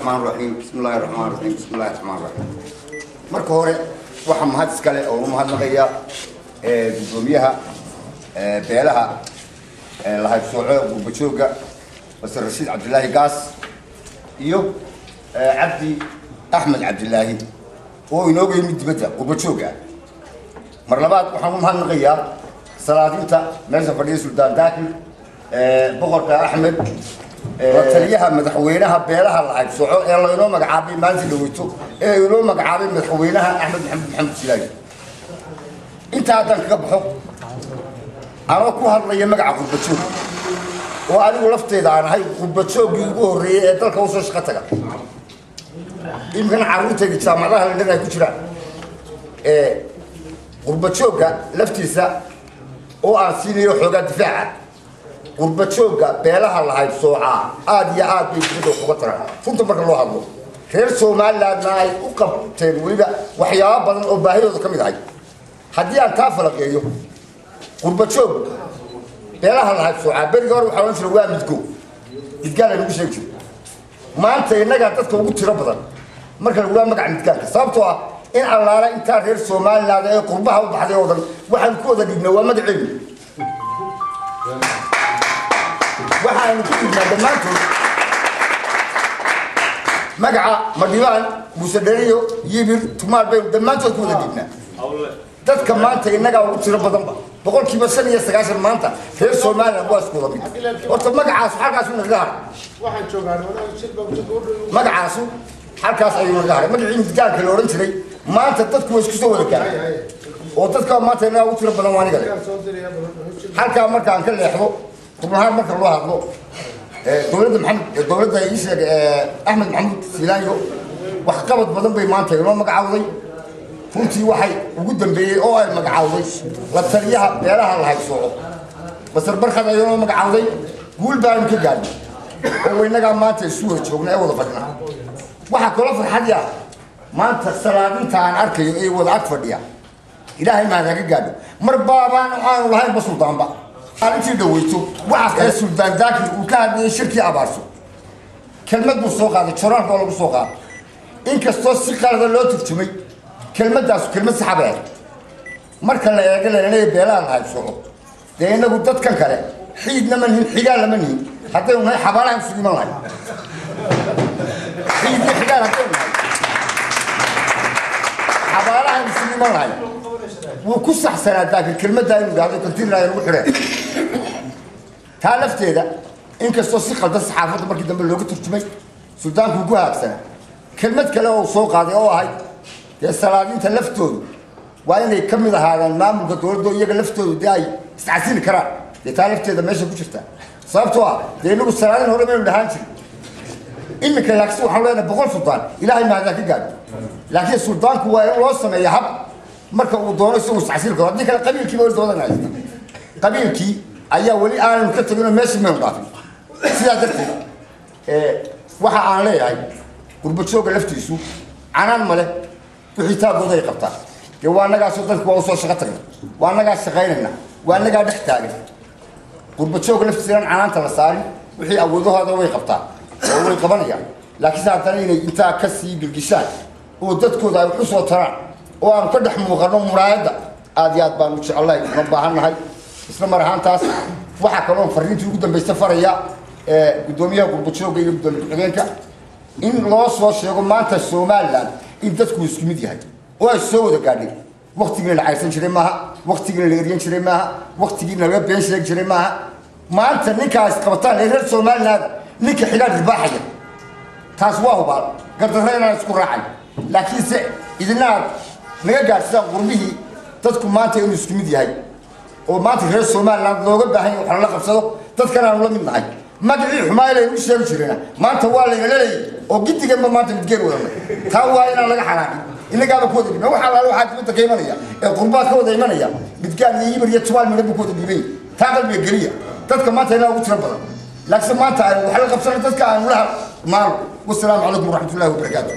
Raxmaan raxiim, bismi illaahi raxmaan raxiim, bismi illahi raxmaan raxiim. Marka hore waxaa mahad iskale oo u mahadnaqaya guddoomiyaha beelaha lahaybsooco gurbajooga, Basir Rashiid Cabdilaahi Gaas, iyo Cabdi Axmed Cabdilaahi oo inooga yimid dibadda gurbajooga ah. Mar labaad waxaan u mahadnaqayaa salaadinta meesha fadhiya, Suldaan Daakir, Boqorka Axmed, la taliyaha madaxweynaha beelaha lahaybsooco ee laynoo magacaabay maalinta dhaweyto ee inoo magacaabay madaxweynaha Axmed Maxamed Maxamed Silaayo. Intaa haddaan kaga baxo, anoo ku hadlaya magaca qurbajoog oo anigu lafteeda aan ahay qurbajooggii ugu horreeyey ee dalka usoo shaqo taga, iminkana carruurtayda jaamacadaha London ay ku jiraan, qurbajoogga laftiisa oo aan siinayo xoogaa difaaca, qurbajoogga beelaha lahayd soocaa aada iyo aad bay dibadda wax uga taraan. Runta marka loo hadlo, reer Somalilandna ay u qabteen weliba waxyaabo badan oo baahidooda ka mid ahay. Haddii aan taa falaqeeyo, qurbajoog beelaha lahayd soocaa beriga hore waxaa odhan jira waa midgo, midgaan lagu sheegi jiro. Maanta innagaa dadka ugu tiro badan marka lagu magaca midgaanka, sababtoo ah in allaala intaa reer Somaliland ee qurbaha u baxday oo dhan waxaanu ku wada dhiibnaa waa magaceenu. Waxaanu ku dhiibnaa dhammaantood magaca Madhibaan, Muuse Dheriyo, Yibir, Tumaal baynu dhammaantood ku wada dhiibnaa. Dadka maanta innagaa ugu tiro badanba, 95% maanta reer Somaliland waa isku wada mid. Horta magacaasu halkaasu nagaga haray, magacaasu halkaas ayuu naga haray. Magacii midgaanka la odhan jiray maanta dadku way isku soo wada gaaray oo dadka maanta innagaa ugu tiro badan waa aniga le. Halkaa markaan ka leexdo, xubnahaan marka loo hadlo, dowladda Maxamed, dowladda ii sheeg Axmed Maxamuud Siilaanyo, waxqabad badan bay maanta inoo magacawday. Runtii waxay ugu dambeeyey oo ay magacawday la taliyaha beelaha la haybsooco, Basar Barkad ayadoo magacawday. Guul baanu ka gaadhnay oo innagaa maanta isu wada joogna ee wada fadhina. Waxaa kaloo farxad ah maanta salaadinta aan arkayo ee wada ag fadhiya, Ilaahay mahad ka gaadho. Mar baabaan aanu lahaynba suldaanba maalintii dhaweyto waxa kale Suldaan Daakir uu ka hadlayay shirkii Abaarso, kelmad buu soo qaaday joraalka oo lagu soo qaaday, inkastoo si qalada loo turjumay. Kelmadaasu kelmad saxaba ahayd marka la eego laleeya beelaha la haybsooco. Dee inagu dadkan kale xiidna ma nihin, xigaal lama nihin. Haddaynu nahay xabaalahan isugu iman lahay. Xiidna xigaal haddaynu nahay xabaalahan isugu iman lahay. Wuu ku saxsanaa Daakir kelmaddaa inuu idhahdo kantinaa lagu xidheen. Taa lafteeda inkastoo si qaldan saxaafadda markii dambe looga turjumay, suldaankuu ku haagsanaa. Kelmad kale oo soo qaaday oo ahayd dee salaadiinta laftoodu waa inay ka mid ahaadaan maamulka dowladda, iyaga laftoodu dee ay iscasili karaan, dee taa lafteeda meesha ku jirta, sababtoo ah dee inagu salaadin hore maynu dhahaan jirin iminka, laakiin waxaan leenahay 100 suldaan, Ilaahay mahadaan ka gaadho. Laakiin suldaanku waa in loo sameeya hab marka uu doono isagu iscasili karo. Haddii kale qabiilkiiba weli doodan haysta, qabiilkii ayaa weli aananu ka tegin oo meeshii maynu dhaafin. Sidaa darteed waxa aan leeyahay gurbajooga laftiisu canaan male, wixii taagooda ay qabtaan. Dee waa annagaasoo dadku waa usoo shaqo tagna, waa annagaa shaqaynayna, waa annagaa dhex taagan. Gurbajooga laftiisa inaan canaanta la saarin, wixii awoodahooda way qabtaan oo way qabanayaan, laakiinse haddana inay intaa ka sii gilgishaan oo dadkooda ay wax u soo taraan oo aanu ka dhex muuqano muraayadda, aad iyo aad baanu jecellahay una baahan nahay. Isla mar ahaantaas waxaa kaloon fariintii ugu dambaysta faraya guddoomiyaha gurbajooga iyo guddoomiye ku-xigeenka in loo soo sheego maanta Somaliland in dadku isku mid yahay oo ay soo wada gaadhay. Waktigiina la caysan jiray maaha, waktigiina la eryan jiray maaha, waktigiina laga been sheegi jiray maaha. Maanta ninkaas qabataan ee reer Somaliland ninka xigaa ribaaxaya, taas waa hubaal gardarro inaan isku raacay, laakiinse idina aad naga gaadhsidaan qurbihii dadku maanta inuu isku mid yahay oo maanta reer Somaliland looga baahan yahay wax lala qabsado, dadkan aanu la mid nahay. Magacii xumaa laynagu sheegi jirena maanta waa laynala leeyahy oo gidiganba maanta midgeen wadanay. Taa waa inaan laga xanaaqin, innagaaba ku wada dhibna. Waxa alaale waxaa dibadda ka imanaya ee qurbaa ka wada imanaya midgaan iyo Yibir iyo Tumaal midhan buu ku wada dhiibay. Taa qalbiga geliya, dadka maanta inaa ugu tiro badan, laakiinse maanta aynu wax la qabsano dadka aanu la maalo. Wasalaamu calaykum waraxmatullahi wabarakaatu.